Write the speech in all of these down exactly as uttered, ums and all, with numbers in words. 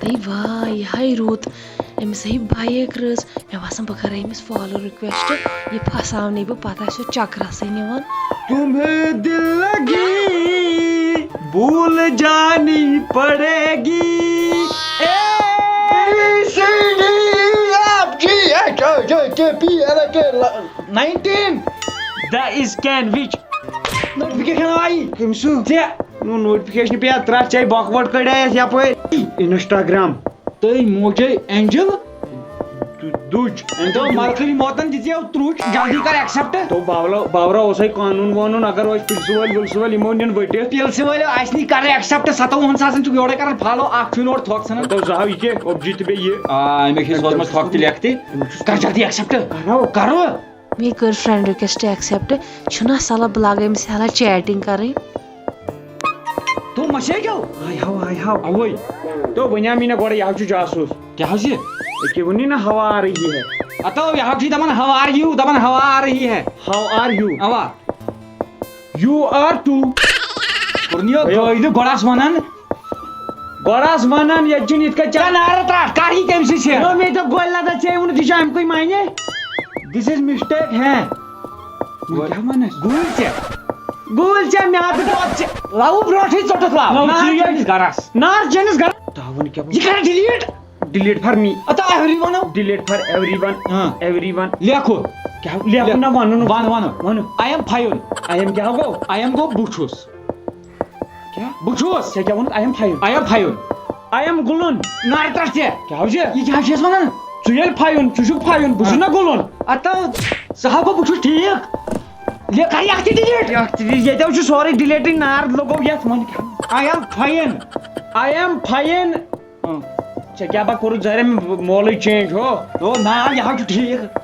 ہے واے، یہِ ہاے رُت، أمِس ہاے بایِک رٕژ۔ مےٚ باسان، بہٕ کَرٕ أمِس follow request، یہِ پھساونَے بہٕ، پَتہٕ آسہِ سُہ چکرَسٕے نِوان۔ تمہیں دل لگی، بھول جانی پڑے گی۔ A B C D F G H I J K P L K nineteen. The scan which notification آئی۔ کٔمۍ سُہ؟ ژےٚ۔ نو notification پیٚیہِ اَتھ ترٛٹھ، ژےٚ بۄکہٕ وۄٹھ کٔڑے اَسہِ یَپٲرۍ۔ Instagram۔ تٔمۍ موجے Angel۔ دُ-، دُج۔ Angel دوٚپ، دُج۔ ملکٕرۍ موتن دِژیو ترٛوچ، جلدی کر accept۔ دوٚپ، باورا، باورا اوسے قانوٗن وانوٗن، اگر وۄنۍ پُلسہٕ وٲلۍ وُلسہٕ وٲلۍ یِمو نِن ؤٹِتھ۔ پُلسہٕ وٲلۍ آسہِ نہٕ، کر accept، ستووُہن ساسن چھُکھ یورے کران follow، اکھ چھُے نوٹ تھۄکھ ژھٕنان۔ دوٚپ، زٕ ہاو یہِ کیٛاہ، اوٚبجی تہِ بیٚیہِ یہِ۔ آ، مےٚ چھِ سوزمٕژ تھۄکھ تہِ لیکھتٕے۔ کر جلدی accept۔ کرو۔ کرو۔ مےٚ کٔر friend request accept، چھُنہ سہلاب، بہٕ لاگہٕ أمِس سہلاب chatting کَرٕنۍ۔ تو مسیجو۔ آے ہاو، آے ہاو۔ اوے۔ تو ونیام مےٚ گۄڈٕ، یہِ ہا چھُ جاسوٗس۔ کیٛاہ حظ یہِ؟ أکے ووٚنُے نہ، ہوا آ رہی ہے۔ ہتو، یہِ ہا چھُے دپان، ہوا آر یوٗ، دپان، ہوا آ رہی ہے۔ How are you؟ اوا۔ You are too۔ کوٚرُن یہِ ہے۔ قٲیدٕ، گۄڈٕ آس ونان۔ گۄڈٕ آس ونان، ییٚتہِ چھُنہٕ یِتھ کٔنۍ کیٛاہ چل۔ نارٕ ترٛٹھ، کر یی تٔمۍ سٕے سۭتۍ؟ نو، مےٚ دوٚپ گۄلہِ لدہ ژےٚ ووٚنُتھ، یہِ چھُ اَمہِ کُے معنی۔ This is mistake ہے۔ وۄنۍ کیٛاہ وَنَس؟ گوٗلۍ ژےٚ۔ گوٗلۍ ژےٚ، مےٚ ہا دوٚپ ژےٚ۔ لَوٕ برونٛٹھٕے ژوٚٹُتھ لَو۔ لَو نار ژٕے چٲنِس یٲتۍ۔ گَرَس۔ نار چٲنِس گَرَس۔ تاوَن کیٛاہ وَنَس؟ یہِ کَر delete؟ Delete for me۔ اَتھ everyone۔ Delete for everyone۔ ہاں۔ Everyone۔ لیکھو۔ کیٛاہ لیکھو نہ وَنُن؟ وَن، وَن۔ وَن۔ I am fine۔ I am کیٛاہ گوٚو؟ I am گوٚو بہٕ چھُس۔ کیٛاہ؟ بہٕ چھُس۔ ژےٚ کیٛاہ ووٚنُتھ؟ I am fine۔ I am fine۔ I am گُلُن۔ نار ترٛٹھ ژےٚ۔ کیٛاہ حظ یہِ؟ یہِ کیٛاہ چھِ أسۍ وَنان؟ ژٕ ییٚلہِ فایُن، ژٕ چھُکھ فایُن، بہٕ چھُس ہاں۔ نہ گُلُن۔ اَتھ ژٕ ہا گوٚو، بہٕ چھُس ٹھیٖک۔ یہِ کَر یہِ اَتھ تہِ delete؟ یہِ اَتھ تہِ delete۔ ییٚتہِ حظ چھُ سورُے deleteٕے، نار لوٚگوو یَتھ وۄنۍ کیٛاہ؟ I am fine۔ I am fine۔ اۭں۔ ژےٚ کیٛاہ با کوٚرُتھ ظٲہِر، مولٕے change ہو؟ او نا، یہِ حظ چھُ ٹھیٖک۔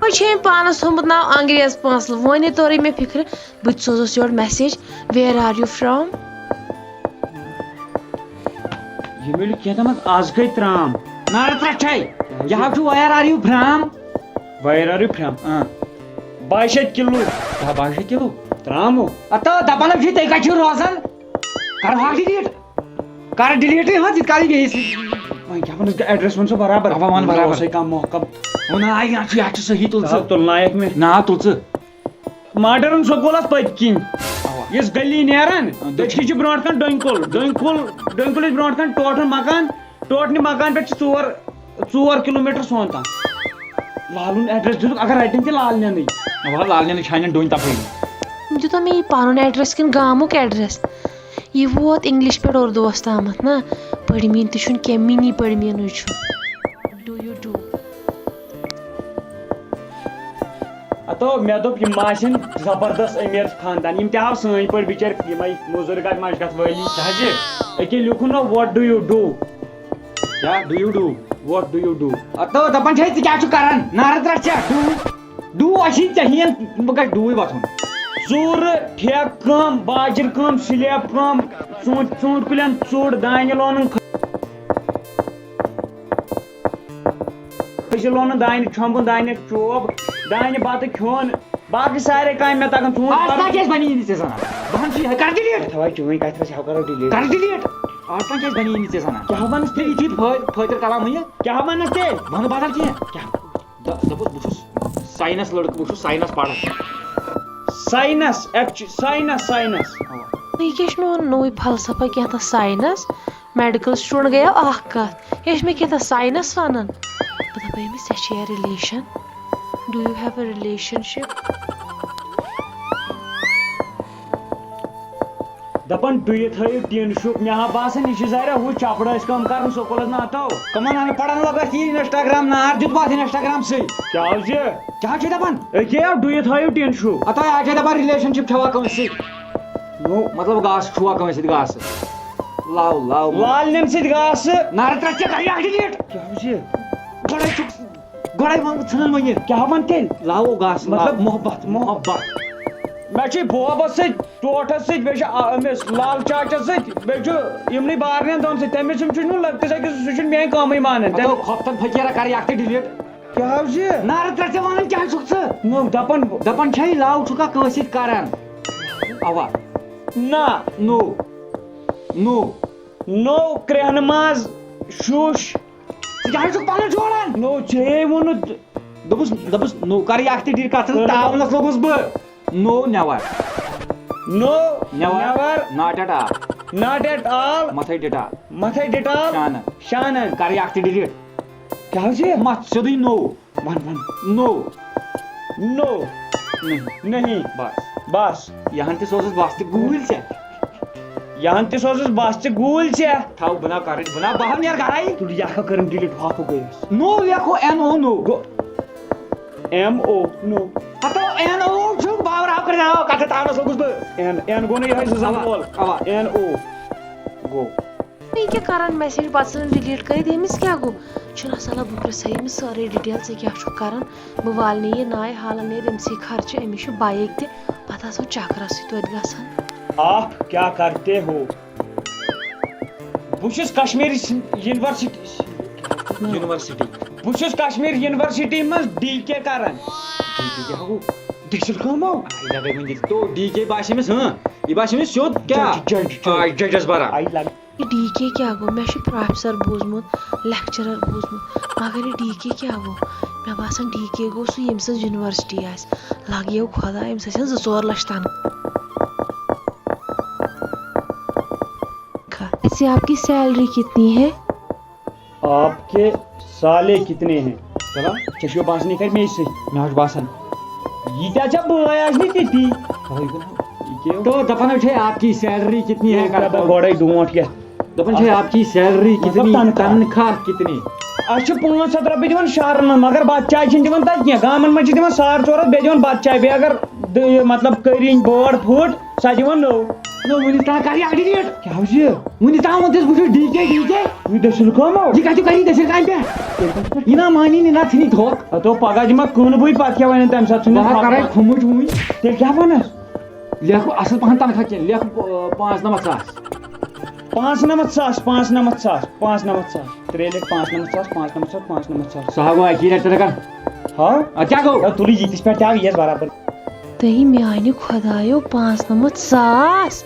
وۄنۍ چھُ أمۍ پانَس تھوٚمُت ناو انگریز پونٛسہٕ۔ وۄنۍ توٚرُے مےٚ فِکرِ، بہٕ تہِ سوزَس یورٕ message، where are you from؟ یہِ میلہِ کینٛہہ تامَتھ آز گٔے ترٛام۔ نارٕ ترٛٹھ چھے۔ یہِ حظ چھُ where are you from؟ Where are you from؟ اۭں۔ باہہِ شیٚتھ کِلوٗ۔ کیٛاہ باہہِ شیٚتھ کِلوٗ؟ ترٛامہٕ۔ اَتھ دَپان حظ چھُے، تُہۍ کَتہِ چھِو روزان؟ کَر حظ delete۔ کَر delete ہا، ژٕ تہِ کَر یہِ بیٚیِس سۭتۍ۔ وۄنۍ کیٛاہ وَنَس بہٕ، address وَن سا برابر۔ اَوا، وَن مےٚ برابر۔ اوسَے کانٛہہ محکم۔ وَن، آ، یہِ چھُ، یہِ چھُ صحیح، تُل ژٕ۔ آ، تُلنایَکھ مےٚ۔ نا، تُل ژٕ۔ Modern سکوٗلَس پٔتۍ کِنۍ۔ اَوا۔ یُس گلی نیران، آ، دٔچھِنۍ۔ دٔچھِنۍ چھِ برونٛٹھ کَنہِ ڈوٗنۍ کُل۔ ڈوٗنۍ کُل، ڈوٗنۍ کُلِس برونٛٹھ کَنہِ ٹوٹھَن مکان۔ ٹوٹھنہِ مکان پٮ۪ٹھ چھِ ژور، ژور کِلوٗ میٖٹر سون تام۔ لالُن address دیُتُکھ، اگر رَٹن تہِ لالنیٚنٕے۔ اَوا، لالنیٚنٕے چھانٮ۪ن ڈوٗنۍ تَپٲری۔ دیُتو مےٚ یہِ پَنُن address کِنہٕ گامُک address؟ یہِ ووت English پٮ۪ٹھ اُردوَس تامَتھ نا؟ پٔرۍ میٖنۍ تہِ چھُنہٕ کینٛہہ، mini پٔرۍ میٖنٕے چھُ۔ Do you do؟ ہتو، مےٚ دوٚپ، یِم ما آسن زبردست أمیٖر خاندان، یِم تہِ ہاو سٲنۍ پٲٹھۍ بِچٲرۍ، یِمے مٔزوٗرۍ گژھ مَشہِ گژھ وٲلی۔ کیٛاہ حظ چھِ؟ أکے لیوٗکھُن نا، what do you do؟ کیٛاہ do you do؟ What do you do؟ ہتو، دَپان چھے، ژٕ کیٛاہ چھُکھ کران؟ نارٕ ترٛٹھ چھا؟ Do، do اَسی ژےٚ ہِوٮ۪ن، بہٕ گژھٕ ڈوٗے وۄتھُن۔ ژوٗرٕ، ٹھیکہٕ کٲم، باجِر کٲم، سلیب کٲم، ژوٗنٛٹھۍ، ژوٗنٛٹھۍ کُلٮ۪ن ژوٚڑ، دانہِ لونُن، أسۍ لونُن دانہِ چھۄمبُن، دانہِ چوب، دانہِ بَتہٕ کھیوٚن، باقٕے سارے کامہِ مےٚ تَگان۔ ژوٗنٛٹھۍ آز تام پَرُن۔ کیٛازِ بَنی نہٕ ژےٚ زَنان؟ بہٕ ہَن چھُے یِہوٚے، کَر delete۔ تھاوَے چٲنۍ کَتھِ رَژھ، ہٮ۪و کَرو delete۔ کَر delete۔ آز تام کیٛازِ بَنی نہٕ ژےٚ زَنان؟ کیٛاہ وَنَس ژےٚ؟ یہِ چھُے فٲ-، فٲطر کلام وٕنہِ۔ کیٛاہ وَنَس ژےٚ؟ وَنہٕ بدل کینٛہہ۔ کیٛاہ؟ دَ-، دَپُس بہٕ چھُس science لٔڑکہٕ، بہٕ چھُس science پَران۔ Science، ایکچُ-، science، science۔ یہِ کیٛاہ چھُ میون نوٚوُے فلسفہ کینٛہہ تہٕ science؟ Medical student گٔیو اکھ کتھ، یہِ چھِ مےٚ کینٛہہ تام science ونان۔ بہٕ دپہٕ أمِس، ژےٚ چھےٚ relation؟ Do you have a relationship؟ دپان ڈُیِتھ ہٲیِو ٹیٖن شوٗپ۔ مےٚ ہا باسان، یہِ چھِ ظاہرہ ہُہ چپڑٲسۍ کٲم کران سکوٗلس منٛز۔ ہتو۔ کمن ان پڑھن لوگ اَسہِ یہِ Instagram نار دیُت پتھ Instagram سٕے۔ کیٛاہ حظ چھِ؟ کیٛاہ چھِ دپان؟ أکے آو ڈُیِتھ ہٲیِو ٹیٖن شوٗپ۔ ہتا آ چھِ دپان relationship چھوا کٲنٛسہِ سۭتۍ؟ نو۔ مطلب گاسہٕ چھُوا کٲنٛسہِ سۭتۍ گاسہٕ؟ لاو، لاو۔ لالنٮ۪ن سۭتۍ گاسہٕ۔ نارٕ ترٛٹھ ژےٚ کَرِ اَکھ delete۔ کیٛاہ حظ چھِ؟ گۄڈَے چھُکھ، گۄڈَے وَن ژھٕنَن وۄنۍ یہِ۔ کیٛاہ وَن تیٚلہِ؟ لاوو گاسہٕ، مطلب لاو۔ محبت، محبت۔ مےٚ چھِ بوبَس سۭتۍ، ٹوٹھَس سۭتۍ، بیٚیہِ چھِ آ-، أمِس لال چاچَس سۭتۍ، بیٚیہِ چھُ یِمنٕے بارنٮ۪ن دۄن سۭتۍ۔ تٔمِس یِم چھِ نہٕ لَگتَس أکِس، سُہ چھُنہٕ میٛانہِ کٲمٕے مانان۔ ہَتو تٔمِس کھۄفتَن فقیٖرا کَرِ اَکھ تہِ delete۔ کیٛاہ حظ چھِ؟ نارٕ ترٛٹھ ژےٚ وَنان کیٛاہ چھُکھ ژٕ؟ نو، دَپان۔ دَپان چھَے لاو چھُکھا کٲنٛسہِ سۭتۍ کَران؟ اَوا۔ نہ۔ نو۔ نو۔ نو کرٛیٚہنہٕ ماز، شوٗش۔ ژٕ کیٛاہ چھُکھ پَنُن جوڑان؟ نو، ژےٚ ووٚنُتھ۔ دوٚپُس، دوٚپُس، نو، کَر یہِ اَکھ تہِ ڈیٖل کَتھ ژٕ، تاونَس لوٚگُس بہٕ۔ No, never. No, never. Never. Not at all. Not at all. مَتھَے Dettol. مَتھَے Dettol. شانَن۔ شانَن۔ کَر یہِ اَکھ تہِ ڈِلیٖٹ۔ کیٛاہ حظ یہِ؟ مَتھ سیوٚدُے no۔ وَن، وَن۔ No. No. نہیں۔ نہیں۔ بَس۔ بَس۔ یہِ ہَن تہِ سوزُس بَس تہِ گوٗلۍ ژےٚ۔ یہِ ہَن تہِ سوزُس بَس تہِ گوٗلۍ ژےٚ۔ تھاو، بہٕ نہ کَرٕنۍ، بہٕ نہ، بہٕ ہا نیرٕ گَرَے۔ تُل، یہِ اَکھ کَرٕنۍ ڈِلیٖٹ، ہۄکھ گٔیَس۔ No لیکھو، N O no۔ گوٚو۔ M O no۔ ہتو N O چھُ باور آو کٔرِتھ آو، کتھ تھاونس لوٚگُس بہٕ۔ N، N گوٚو نہٕ یِہوٚے زٕ زنٛگہٕ اَوا، وول۔ اَوا۔ N O گوٚو۔ یہِ کیٛاہ کران message پتہٕ ژھٕنان delete کٔرِتھ؟ أمِس کیٛاہ گوٚو؟ چھُنہٕ آسان، بہٕ پرٛژھے أمِس سٲرٕے detail، ژٕ کیٛاہ چھُکھ کران؟ بہٕ والنہٕ یہِ نایہِ حالن نیرِ أمِسٕے خرچہٕ، أمِس چھُ bike تہِ، پتہٕ آسو چکرسٕے توتہِ گژھان۔ آپ کیا کرتے ہو؟ بہٕ چھُس کشمیٖر یونیورسٹی۔ یونیورسٹی۔ بہٕ چھُس کشمیٖر یونیورسٹی منٛز D K کران۔ D K کیٛاہ گوٚو؟ دٔسِل کٲم ہو۔ اَے، یہِ دَپے وۄنۍ دِتھ۔ تو D K باسہِ أمِس، ہاں، یہِ باسہِ أمِس سیوٚد کیٛاہ؟ جج، جج، جج۔ آ، ججس بران۔ آے لگ۔ یہِ D K کیٛاہ گوٚو؟ مےٚ چھُ professor بوٗزمُت، lecturer بوٗزمُت، مگر یہِ D K کیٛاہ گوٚو؟ مےٚ باسان D K گوٚو سُہ، ییٚمہِ سٕنٛز یونیورسٹی آسہِ۔ لگیو خۄدا، أمِس آسن زٕ ژور لچھ تنخواہ۔ ویسے آپ کی salary کتنی ہے؟ آپ کے سالے کتنے ہیں؟ چلو، ژےٚ چھُے باسان یہِ کرِ مےٚ سۭتۍ۔ مےٚ حظ چھُ باسان۔ یہِ تہِ چھا بٲے آسہِ نہٕ تِتی۔ چلو، یہِ کُن۔ یہِ کیٛاہ؟ تو دپان حظ چھے آپ کی salary کتنی ہے یہِ کران؟ گۄڈے ڈونٛٹھ کیٛاہ؟ دپان چھے آپ کی salary مطلب کتنی؟ تنخواہ۔ تنخواہ کتنی؟ اَسہِ چھِ پانٛژھ ہَتھ رۄپیہِ دِوان شہرن منٛز، مگر بتہٕ چاے چھِنہٕ دِوان تَتہِ کینٛہہ۔ گامن منٛز چھِ دِوان ساڑ ژور ہَتھ، بیٚیہِ دِوان بتہٕ چاے، بیٚیہِ اگر دِ-، مطلب کٔرِنۍ بٲڈ پھُٹ، سۄ دِوان نٔو۔ نہ، وُنیُک تام کر یہِ اَکھ delete۔ کیٛاہ حظ یہِ؟ وُنیُک تام ووٚن تٔمِس، بہٕ چھُس D K، D K۔ یہِ دٔسِل کٲم ہو۔ یہِ کَتہِ کَرِ دٔسِل کامہِ پٮ۪ٹھ؟ یہِ نا مانی نہٕ، نہ ژھٕنہِ تھوٚک۔ ہتو پگاہ دِمہ کٕنہٕ بٕے، پتہٕ کیٛاہ وَنن تَمہِ ساتہٕ؟ ژھٕنہِ بہٕ ہا تھوٚک۔ کَرے کھُمٕج وُنۍ۔ تیٚلہِ کیٛاہ وَنس؟ لیکھو اَصٕل پَہَن تنخواہ کینٛہہ، لیکھو، آ، پانٛژھ نَمَتھ ساس۔ پانٛژھ نَمَتھ ساس، پانٛژھ نَمَتھ ساس، پانٛژھ نَمَتھ ساس۔ ترٛےٚ لیکھ پانٛژھ نَمَتھ ساس، پانٛژھ نَمَتھ ساس، پانٛژھ نَمَتھ ساس۔ سُہ ہا گوٚو اَکی لَٹہِ تَتہِ کَر۔ ہا؟ اَدٕ کیٛاہ گوٚو؟ ہے، تُلِو ییٖتِس پٮ۪ٹھ تہِ آو، یِیَس برابر۔ تُہۍ میٛانہِ خۄدایو، پانٛژھ نَمَتھ ساس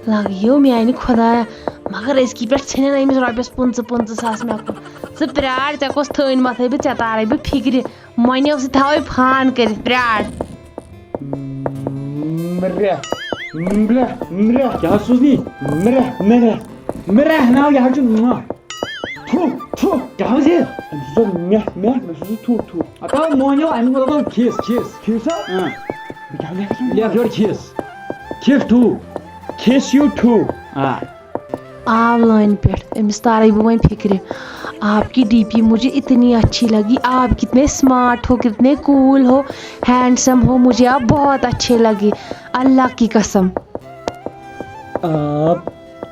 لَگیو میٛانہِ خۄدایا۔ مگر أزکی پٮ۪ٹھ ژھٕنن أمِس رۄپیَس پٕنٛژٕہ، پٕنٛژٕہ ساس مےٚ کُن۔ ژٕ پرٛار، ژےٚ کۄس تھٔنۍ مَتھَے بہٕ، ژےٚ تارَے بہٕ فِکرِ۔ مۄنہِ ٲسٕے تھاوَے فان کٔرِتھ، پرٛار۔ مےٚ، مےٚ، مےٚ۔ کیٛاہ حظ سوٗزنی؟ مےٚ، مےٚ۔ مےٚ ناو یہِ حظ چھُ مےٚ۔ تھُ، تھُ۔ کیٛاہ حظ یہِ؟ أمۍ سوٗزُن مےٚ، مےٚ، مےٚ سوٗزُن تھُ، تھُ۔ ہتو مونیو اَمہِ مطلب کھِس، کھِس۔ کھِس ہا؟ اۭں۔ بہٕ کیٛاہ لیکھٕ؟ لیکھ یورٕ کھِس۔ کھِس ٹھوٗ۔ کھِس یوٗ ٹھوٗ۔ آ۔ آو لٲنہِ پٮ۪ٹھ، أمِس تارَے بہٕ وۄنۍ فِکرِ۔ آپ کی D P مجھے اتنی اچھی لگی، آپ کتنے smart ہو، کتنے cool ہو، handsome ہو، مجھے آپ بہت اچھے لگے، اللہ کی قسم۔ آپ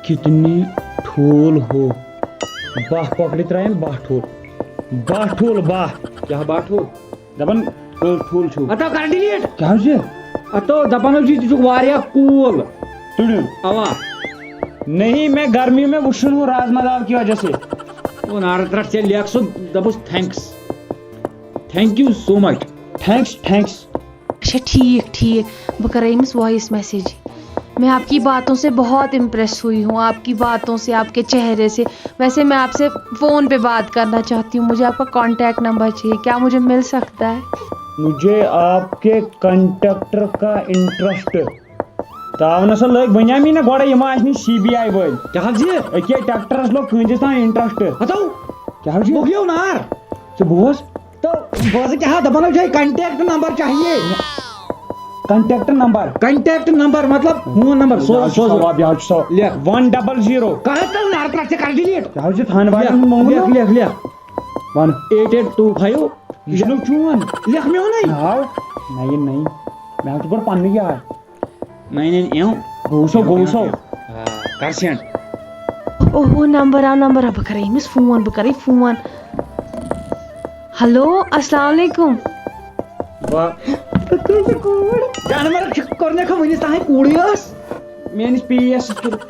کتنی ٹھوٗل ہو۔ باہ کۄکرِ ترٛایَن باہ ٹھوٗل۔ باہ ٹھوٗل، باہ۔ کیٛاہ باہ ٹھوٗل؟ دَپان، کٔژ ٹھوٗل چھِو؟ ہتو کر delete۔ کیٛاہ حظ چھِ؟ ہتو دَپان حظ چھِ، ژٕ چھُکھ واریاہ cool۔ تُلِو۔ اَوا۔ نہیں، میں گرمی میں وُشُن ہوں رازما دال کی وجہ سے۔ او نارٕ ترٛٹھ، ژےٚ لیکھ سُہ، دَپُس thanks۔ Thank you so much۔ Thanks, thanks۔ اچھا، ٹھیک، ٹھیک۔ بہٕ کرٕ أمِس voice message۔ میں آپ کی باتوں سے بہت impress ہوئی ہوں، آپ کی باتوں سے، آپ کے چہرے سے۔ ویسے میں آپ سے فون پہ بات کرنا چاہتی ہوں، مجھے آپ کا contact number چاہیے، کیا مجھے مل سکتا ہے؟ مجھے آپ کے کنڈکٹر کا انٹرسٹ۔ تاونس لٲگۍ بنیامین نا گۄڈے، یِم ٲسۍ نہٕ C B I وٲلۍ۔ کیٛاہ حظ یہِ؟ أکے ٹریکٹرس لوٚگ کٲنٛسہِ تام انٹرسٹ۔ ہتو۔ کیٛاہ حظ چھُ؟ مۄکلیو نار۔ ژٕ بوز۔ تو بوز کیٛاہ دپان چھُ، contact number چاہیے۔ Contact number۔ Contact number مطلب phone number، سوز، یہِ حظ چھُ سوز۔ ثواب، یہِ حظ چھُ ثواب۔ لیکھ۔ One double zero۔ کر تل نار ترٛٹھ، ژےٚ کر delete۔ کیٛاہ حظ چھُ تھانہٕ لیکھ، والٮ۪ن مونٛگمُت؟ لیکھ، لیکھ، لیکھ۔ وَن۔ Eight eight two five۔ یہِ چھُنہٕ چون۔ لیکھ میونٕے۔ ناو؟ نَیِن نَیِن۔ مےٚ حظ چھُ گۄڈٕ پننُے یاد۔ نَیِن نَیِن اِو۔ گوٚو سو، گوٚو سو۔ آ، کر send۔ اوہو، number آو، number آو، بہٕ کرے أمِس فون، بہٕ کرے فون۔ ہیلو، السلام علیکم۔ وا-، جانور چھُ کوٚر نہٕ کانٛہہ وُنیُک تام کوٗرٕے ٲس۔ میٲنِس پی ایس سۭتۍ کٔرِتھ۔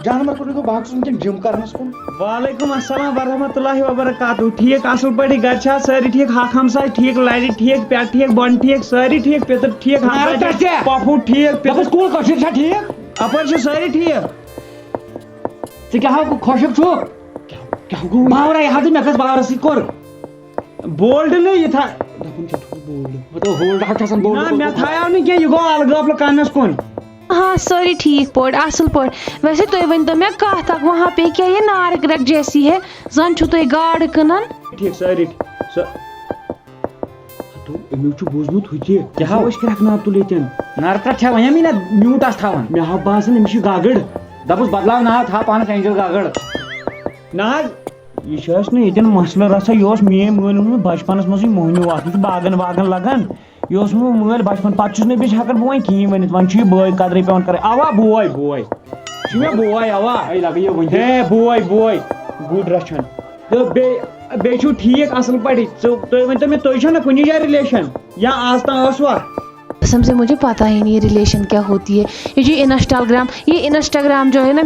جانور کوٚر نہٕ کانٛہہ، بہٕ ہا چھُس وٕنکیٚن gym کرنس کُن۔ وعلیکم السلام ورحمۃ اللہ وبرکاتہ۔ ٹھیٖک، اصل پٲٹھۍ، گرِ چھا سٲری ٹھیٖک؟ حق ہمساے ٹھیٖک، لرِ ٹھیٖک، پٮ۪ٹھ ٹھیٖک، بۄن ٹھیٖک، سٲری ٹھیٖک، پیٚتٕر ٹھیٖک، نارٕ ہمساے ٹھیٖک، پٮ۪ٹھ پۄپھوٗ ٹھیٖک، پیٚتٕر۔ دَپُس، کُل کٲشِر چھا ٹھیٖک؟ اپٲرۍ چھِ سٲری ٹھیٖک۔ ژٕ کیٛاہ ہاو خۄشک چھُکھ؟ کیٛاہ گوٚو؟ باورا، یہِ ہا تہٕ مےٚ کٔژ باورَس سۭتۍ کوٚر۔ بولڈ نہٕ یہِ تھا-، دَپُن کیٛاہ تھوٚو بولڈ؟ مطلب ہولڈ ہا چھُ آسان بولڈ نہ، کوٚرمُت۔ مےٚ تھایو نہٕ کینٛہہ، یہِ گوٚو الگٲفلہٕ کَنَس کُن۔ ہاں، سٲری ٹھیٖک پٲٹھۍ، اَصٕل پٲٹھۍ۔ ویسے تُہۍ ؤنۍتو مےٚ کَتھ اَکھ، وہاں پہ کیا یہ نارک رکھ جیسی ہے؟ زَن چھُو تُہۍ گاڈٕ کٕنان؟ ٹھیٖک، سٲری ٹھیٖک۔ سۄ، ہتو، أمیُک چھُ بوٗزمُت ہُہ تہِ۔ کیٛاہ ہاو؟ أسۍ کرٛٮ۪کھ نار تُلِتھ۔ نارٕ کرٛٮ۪کھ چھا وۄنۍ اَمی نہ میوٗٹ آس تھاوان؟ مےٚ ہاو باسان، أمِس چھُ گگٕر۔ دَپُس بدلاو ناو، تھاو پانَس اینجل گگٕر۔ نہ حظ، یہِ چھُ اَسہِ نہٕ ییٚتٮ۪ن مسلہٕ رژھا، یہِ اوس میٛٲنۍ مٲلۍ اوٚنمُت بچپنس منٛزٕے موہنیوٗ اکھ، یہِ چھُ باغن واغن لگان، یہِ اوس مےٚ مٲلۍ بچپن، پتہٕ چھُس نہٕ بیٚیہِ ہٮ۪کان بہٕ وۄنۍ کِہیٖنۍ ؤنِتھ، وۄنۍ چھُ یہِ بٲے قدرٕے پٮ۪وان کرٕنۍ۔ اوا بوے، بوے، یہِ چھُ مےٚ بوے، اوا۔ ہے، لگٲیِو وۄنۍ۔ ہے بوے، بوے، گُر رچھان۔ تہٕ بیٚیہِ، بیٚیہِ چھُو ٹھیٖک اصل پٲٹھۍ؟ ژٕ، تُہۍ ؤنۍتو مےٚ، تُہۍ چھُو نہ کُنی جایہِ relation یا آز تام ٲسوا؟ قسم سے مجھے پتہ ہی نہیں ریلیشن کیا ہوتی ہے۔ یہ جو انسٹاگرام، یہ انسٹاگرام جو ہے نا،